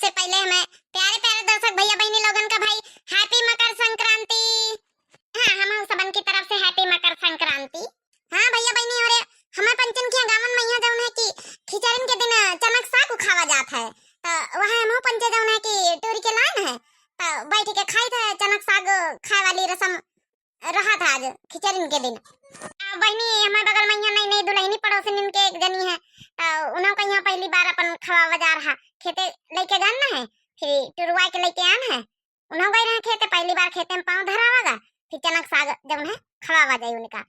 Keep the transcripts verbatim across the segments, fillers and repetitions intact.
सबसे पहिले हमें प्यारे प्यारे दर्शक भइया बहिनी लोगन का भाई happy मकर संक्रांति। हाँ, हम सबन की तरफ से happy मकर संक्रांति। हाँ भइया बहिनी हो रे, हमें पंचन के गाँवन में यहाँ जौन है कि खिचड़िन के दिन चनक साग खावा जात है, तो वह हमहू पंचे जौन है कि टूरी के लाइन है, तो बैठ के खाई थे चनक साग खाए वाली रसम रहा था आज खिचड़िन के दिन। आ, बहिनी, हमारे बगल में यहाँ नई नई दुल्हनी पड़ोसिन के एक जनी है, तो उन्हों का यहाँ पहली बार अपन खवावा जा रहा, खेते लेके गन है, फिर टुरुआ के लेके आन है, उन्हों गए रहे खेते, पहली बार खेते में पाँव धरावागा, फिर चनक साग जौन है खवावा जाए उनका।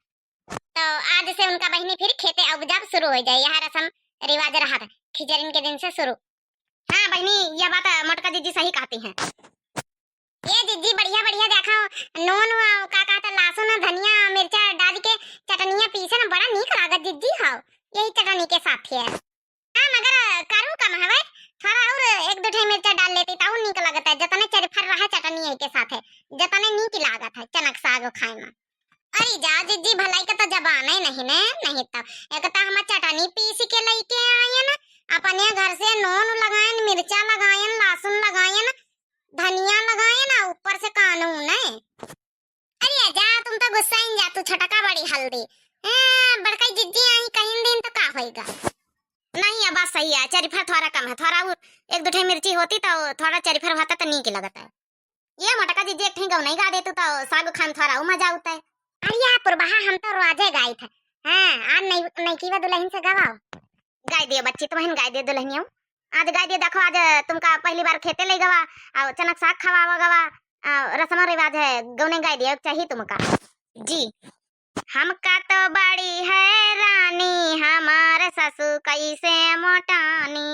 तो आज से उनका बहिनी फिर खेते उपजाब शुरू हो जाए, यह रसम रिवाज रहा था खिचड़िन के दिन से शुरू। हाँ बहिनी, यह बात मोटका जिज्जी सही कहती हैं। ए जिज्जी, बढ़िया बढ़िया देखा, नून हुआ, का कहता, लहसुन, धनिया, मिर्चा डाल के चटनिया पीसे ना, बड़ा नीक लागत जिज्जी। हाँ, यही चटनी के साथ है। हाँ, मगर करू कम हवे, थोड़ा और एक दो ठे मिर्चा डाल लेती तो और नीक लगता है। जतने चरफर रहे चटनी यही के साथ है, जतने नीक लागत है चनक साग खाए में। अरे जा जिज्जी, भलाई का तो जबान है नहीं ने, नहीं तो एक तो हम चटनी पीस के लेके आयन, अपने घर से नून लगायन, मिर्चा लगायन, लहसुन लगायन, धनिया लगायन, आ ऊपर से कानून है। अरे जा, तुम तो गुस्साइन जा, तू छोटका बड़ी हल्दी। ए, बड़काई जिज्जी आई कहीं दिन तो का होएगा? नहीं, अब बात सही है, चरिफर थोड़ा कम है, थोड़ा और एक दो ठे मिर्ची होती तो थोड़ा चरिफर होता तो नीक लगता है। ये मोटका जिज्जी एक ठे गौनई गा देतू तो साग खान थोड़ा ऊ मजा उता है। अरे या पुरबहा, हम तो रोजे गाइत है। हाँ, आज नहीं, नहीं की बा दुल्हन से गवाओ। गाय दियो बच्ची, तुमहन गाय दियो दुल्हनिया। आज गाय दियो, देखो आज तुमका पहली बार खेते ले गवा, और चनक साग खवावा गवा, और रस्म रिवाज है, गौने गाय दियो चाहिए तुमका। जी। हमका तो बड़ी हैरानी, हमार सासू कैसे मोटानी,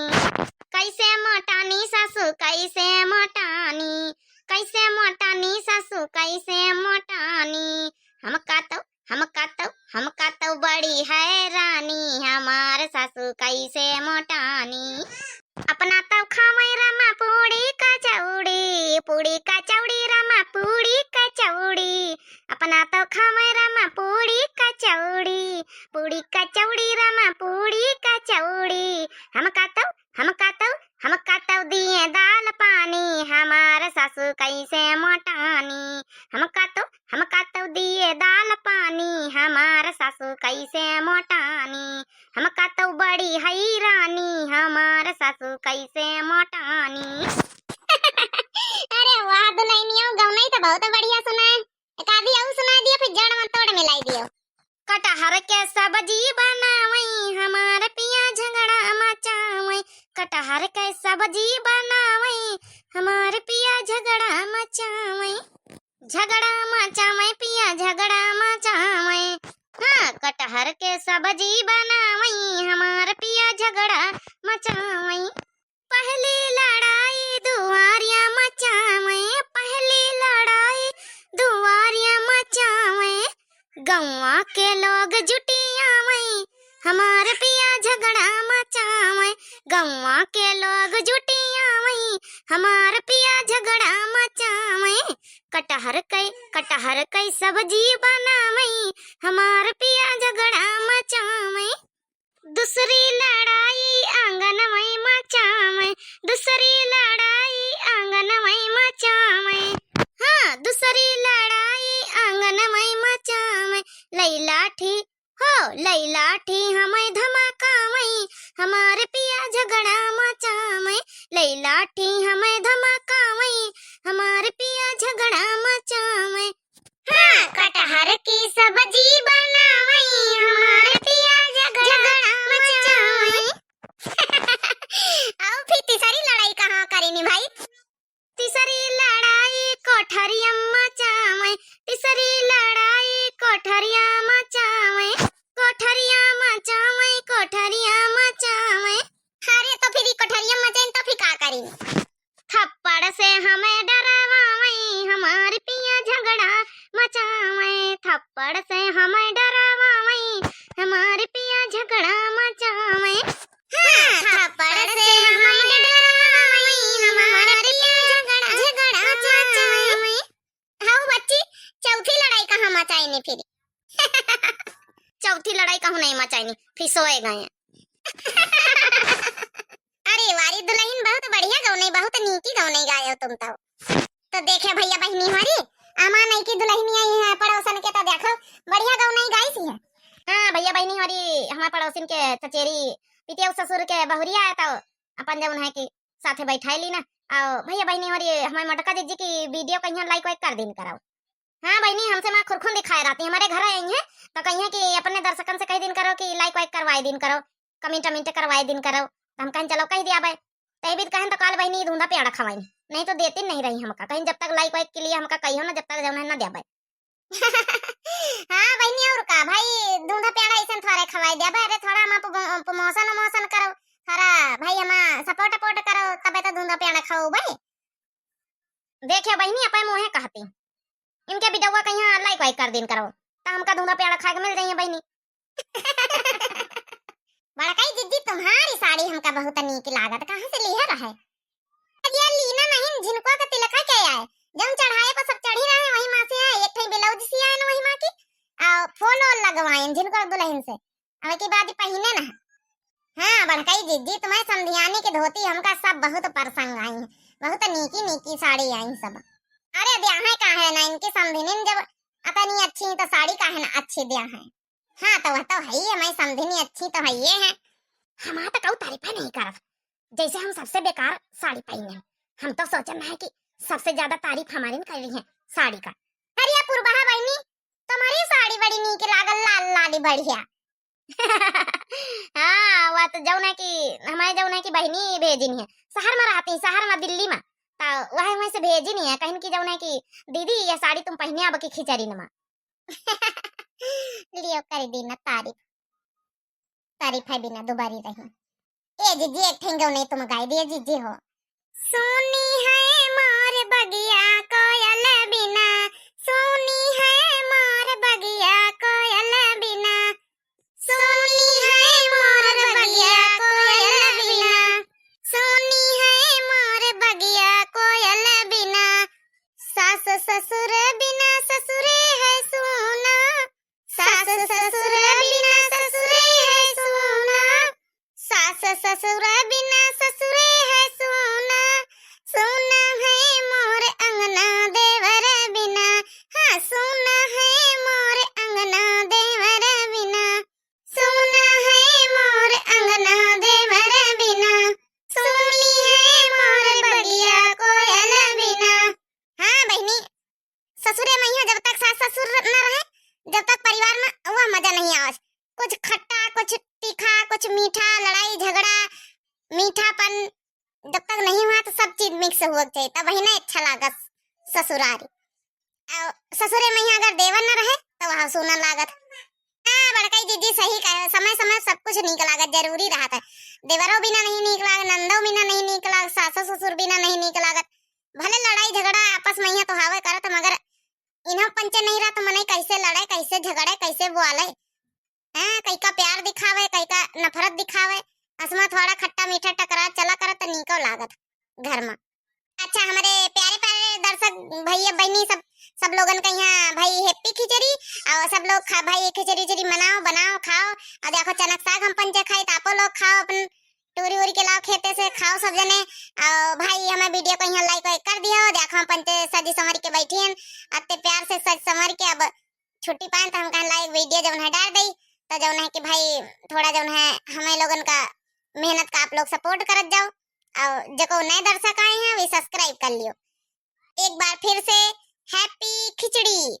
कैसे मोटानी सासू, कैसे मोटानी, कैसे मोटानी सासू, कैसे मोटानी। हमका तो, हमका तो, हमका तो बड़ी हैरानी, हमार सासू कैसे मोटानी। अपना तो खावे रमा पूड़ी कचौड़ी, पूड़ी कचौड़ी रमा पूड़ी कचौड़ी। अपना तो खावे रमा पूड़ी कचौड़ी, पूड़ी कचौड़ी रमा पूड़ी कचौड़ी। हमका तो, हमका तो, हमका तो दिए दाल पानी, हमार सासू कैसे मोटानी। हमका तो, हमका तो दिए दाल पानी, हमार सासू कैसे मोटानी। हमका तो बड़ी हैरानी, हमार सासू कैसे मोटानी। अरे वाह दुल्हनिया, गौनई तो बहुत बढ़िया सुनाए। एक आधी और सुना दियो, फिर जड़ में तोड़ मिलाई दियो। कटहर के सब्जी बनावई, हमार पिया झगड़ा मचावई। कटहर के सब्जी बनावई, हमार पिया झगड़ा मचावई। झगड़ा मचावई पिया, झगड़ा मचावई। हाँ, कटहर के सब्जी बनावई, हमार पिया झगड़ा मचावई। पहली लड़ाई दुआरिया मचावई, पहली लड़ाई दुआरिया मचावई। गौवा के लोग जुटियावई, हमार पिया झगड़ा मचावई। गौवा के लोग जुटियावई, हमार पिया झगड़ा मचावई। कटहर कई, कटहर कई सब्जी बनावई, हमार पिया झगड़ा मचावई। दूसरी लड़ाई आंगन में मचावई, दूसरी लड़ाई आंगन में मचावई। हाँ, दूसरी लड़ाई आंगन में मचावई। लई लाठी हो, लई लाठी हमें धमकावई, हमार पिया झगड़ा मचावई। लई लाठी हमें धमकावई, हमार पिया झगड़ा मचावई। हाँ, कटहर की सब्जी बनावई, हमार पिया झगड़ा मचावई। आओ फिर तीसरी लड़ाई कहाँ करेनी भाई? तीसरी लड़ाई कोठरिया मचावई, तीसरी लड़ाई कोठरिया मचावई, कोठरिया मचावई, कोठरिया मचावई। अरे तो फिर ई कोठरिया मचाइन तो फिर का करी? थप्पड़ से हमें डरावई, हमार पिया झगड़ा मचावई, थप्पड़ से हमें डरावई, हमार पिया झगड़ा मचावई। हाँ, थप्पड़ से हमें डरावई, हमार पिया झगड़ा, झगड़ा मचावई। हाउ बच्ची, चौथी लड़ाई कहाँ मचाइनी फिर? चौथी लड़ाई कहूँ नहीं मचाइनी, फिर सोए गए। अरे वारी दुल्हन बहुत बढ़िया गौनई बा। बहुत नीकी गौनई गायो तुम तो। तो देखे भइया बहिनी होरी, अमा नइकी दुलहिनिया आई है पड़ोसन के, तो देखो बढ़िया गौनई गाइस है। हाँ भइया बहिनी होरी, हमारे पड़ोसिन के चचेरी पितिया ससुर के बहुरिया है, तो अपन जौन है कि साथे बैठाई ली ना। और भइया बहिनी होरी, हमारे मोटका जिज्जी की video कहिया like वाइक कर दिन करो। हाँ बहिनी, हमसे माँ खुरखुन दिखाए रहती, हमारे घर आई है तो कहिए कि अपने दर्शकन से कह दिन करो कि like वाइक करवाए दिन करो, comment वमेंट करवाए दिन करो। तो हम कहें चलो कह दिया भाई, तही बीत कहें तो काल बहिनी धुंधा प्याड़ा खवाई, नहीं तो देती नहीं रही हमका, कहीं जब तक like वाइक के लिए हमका कहियो ना, जब तक जौन है ना द्या भाई। हाँ बहिनी, और का भाई, धुंधा प्याड़ा ऐसन थोड़े खवाई द्या भाई, अरे थोड़ा हम promotion वमोशन करो, थोड़ा भाई हम support वपोर्ट करो, तबे तो धुंधा प्याड़ा खाओ भाई। देखे बहिनी, अपने मुँहे कहती, इनके video कहिया like वाइक कर दिन करो, तो हमका धुंधा प्याड़ा खाए के मिल जाइए बहिनी। बड़काई जिज्जी, तुम्हारी साड़ी हमका बहुत नीक लागत, कहाँ से लिहे रहे? अरे लीना नहीं, झिनकुआ का तिलका के आए, जौन चढ़ाए पर सब चढ़ी रहे, वही माँ से है, एक ठे blouse सियाए न वही माँ की, आ फूल वूल लगवाए झिनकुआ दुलहिन से। अब की बात पहिने ना। हाँ बड़काई जिज्जी, तुम्हारे समधियानी के धोती हमका सब बहुत पसंद आई है, बहुत नीकी नीकी साड़ी आई सब। अरे द्याहे काहे ना इनकी समधिनिन, जब अतनी अच्छी तो साड़ी काहे ना अच्छी द्याहे। हाँ तो वह तो है ही, हमारी समधिनी अच्छी तो है ये है। हमार तो कऊ तारीफे नहीं करत, जैसे हम सबसे बेकार साड़ी पहने। हम तो सोचन है कि सबसे ज्यादा तारीफ हमारी न कर रही है साड़ी का। अरे पुरबहा बहिनी, तुम्हारी साड़ी बड़ी नीक लागल, लाल लाली बढ़िया। हाँ, वह तो जौन है कि हमारे जौन है कि बहिनी भेजिन है, शहर में रहती, शहर में, दिल्ली में, तो वह वहीं से भेजिन है, कहिन कि जौन है कि दीदी, यह साड़ी तुम पहने अब की खिचड़ी नमा। लियो कर दी ना तारीफ, तारीफ है बिना दुबारी रही। ए जिज्जी, एक ठे गौनई तुम गाई दिए जिज्जी हो। सुनी है मोर बगिया कोयल बिना, सुनी है मोर बगिया कोयल बिना, सुनी है मोर बगिया कोयल बिना, सुनी है मोर बगिया कोयल बिना, सास ससुर बिना ससुरे है सूना, सास ससुर बिना ससुरे है सूना, सास ससुर बिना ससुरे है सूना, सूना है मोर अंगना देवर बिना, हाँ सूना है मोर अंगना देवर बिना, सूना है मोर अंगना देवर बिना, सुनी है मोर बगिया कोयल बिना। हाँ बहिनी, ससुरे मइहाँ जब तक सास ससुर न रहे, जब तक परिवार में वह मजा नहीं आवे। कुछ खट्टा, कुछ तीखा, कुछ मीठा, लड़ाई झगड़ा, मीठापन जब तक नहीं हुआ तो सब चीज mix हुआ के चाहिए, तब वही ना अच्छा लागत ससुरारी। और ससुरे मइहाँ अगर देवर न रहे तो वह सूना लागत। हाँ बड़काई जिज्जी सही कहे, समय समय सब कुछ नीक लागत जरूरी रहत है। देवरो बिना नहीं नीक लागत, नंदो बिना नहीं नीक लागत, सासो ससुर बिना नहीं नीक लागत। भले लड़ाई झगड़ा आपस मइहाँ तो हावे करत, मगर इन्हों पंचे नहीं रहत, मनई कैसे लड़े, कैसे झगड़े, कैसे बोले, हैं, कई का प्यार दिखावे, कई का नफरत दिखावे। असमा थोड़ा खट्टा मीठा टकरार चला करत त नीको लागत घर में। अच्छा, हमारे प्यारे प्यारे दर्शक भैया बहनी सब, सब लोगन का यहाँ भाई happy खिचड़ी, और सब लोग खा भाई खिचड़ी उचड़ी मनाओ, बनाओ, खाओ। और देखो चनक साग हम पंचे खाई, तो आपो लोग खाओ, अपन टूरी उरी के लाओ खेते से, खाओ सब जने। और भाई हमारे video को यहाँ like वाइक कर दिया हो, देखो हम पंचे सजी संवर के बैठी हैं, अत्ते प्यार से सज संवर के अब छुट्टी पाएन तो हम कहन लाइक video जौन है डार दई, तो जौन है कि भाई थोड़ा जौन है हमें लोगन का मेहनत का आप लोग support करत जाओ। और जेको नए दर्शक आए हैं वे subscribe कर लियो। एक बार फिर से happy खिचड़ी।